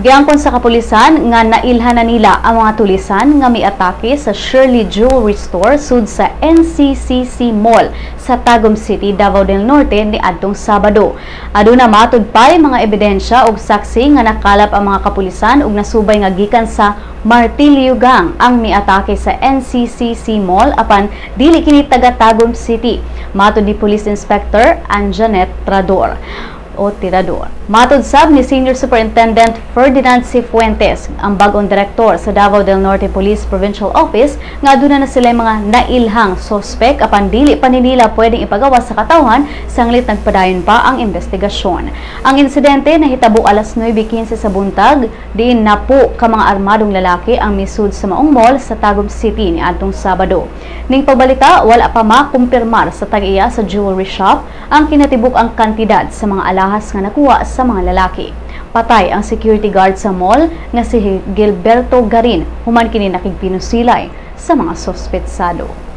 Giangkon sa kapulisan nga nailhan na nila ang mga tulisan nga miatake sa Shirley Jewelry Store sud sa NCCC Mall sa Tagum City, Davao del Norte niadtong Sabado. Aduna matud pay mga ebidensya ug saksi nga nakalap ang mga kapulisan ug nasubay nga gikan sa Martilyo Gang ang miatake sa NCCC Mall, apan dili kini taga Tagum City. Matod ni Police Inspector Anjanet Trador o Tirador. Matod sab ni Senior Superintendent Ferdinand Cifuentes, ang bagong direktor sa Davao del Norte Police Provincial Office, nga aduna na sila mga nailhang sospek, apan dili pa nila pwedeng ipagawas sa katawhan sanglit nagpadayon pa ang investigasyon. Ang insidente nahitabo alas 9:15 sa buntag, diin napo ka mga armadong lalaki ang misud sa maong mall sa Tagum City niadtong Sabado. Ning pagbalita, wala pa makumpirmar sa tag-iya sa jewelry shop ang kinatibuk-ang kantidad sa mga alahas nga nakuha sa mga lalaki. Patay ang security guard sa mall nga si Gilberto Garin human kini nakigpinusilay sa mga sospetsado.